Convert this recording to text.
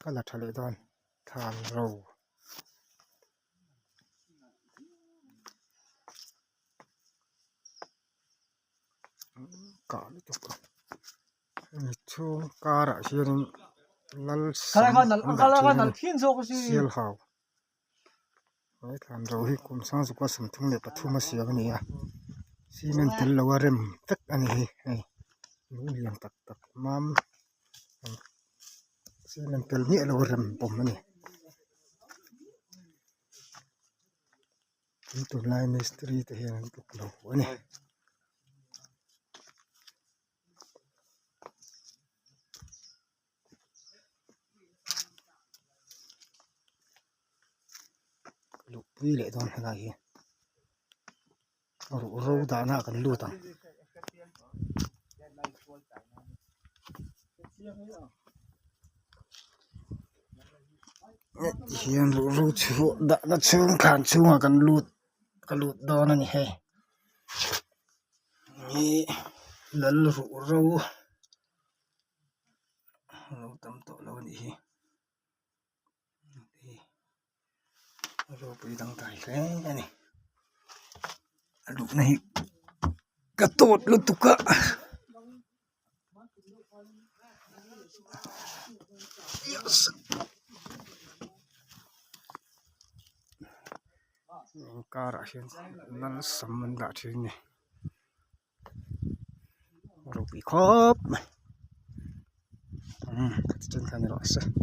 Ka la tha leh dawn thlan ro. Kah lutuk a hemi chhung karah hianin lal sam an dah thin a ni sialhau he thlan ro hi kum sangzawka 33 a siam a ni a cement tel lo a rem vek a ni hi hei lung lian tak tak mam cement tel miah lo a rem bawm a ni. An tunlai mistiri te hian an tluk lo a ni. Luhpui leh dawn helai hi ruhro dahna ah kan lut ang. Tihian ruhro chhuah dahna chhung thlan chhungah kan lut ka lut dawn a ni hei ih lal ruhro a lo tam tawh lo a nih hi a ropui dangdai hle a ni a luhna hi ka tawt lutuk a. Karah hian lal sam an dah thin a ni ropui khawp mai umm chen khan erawh a se.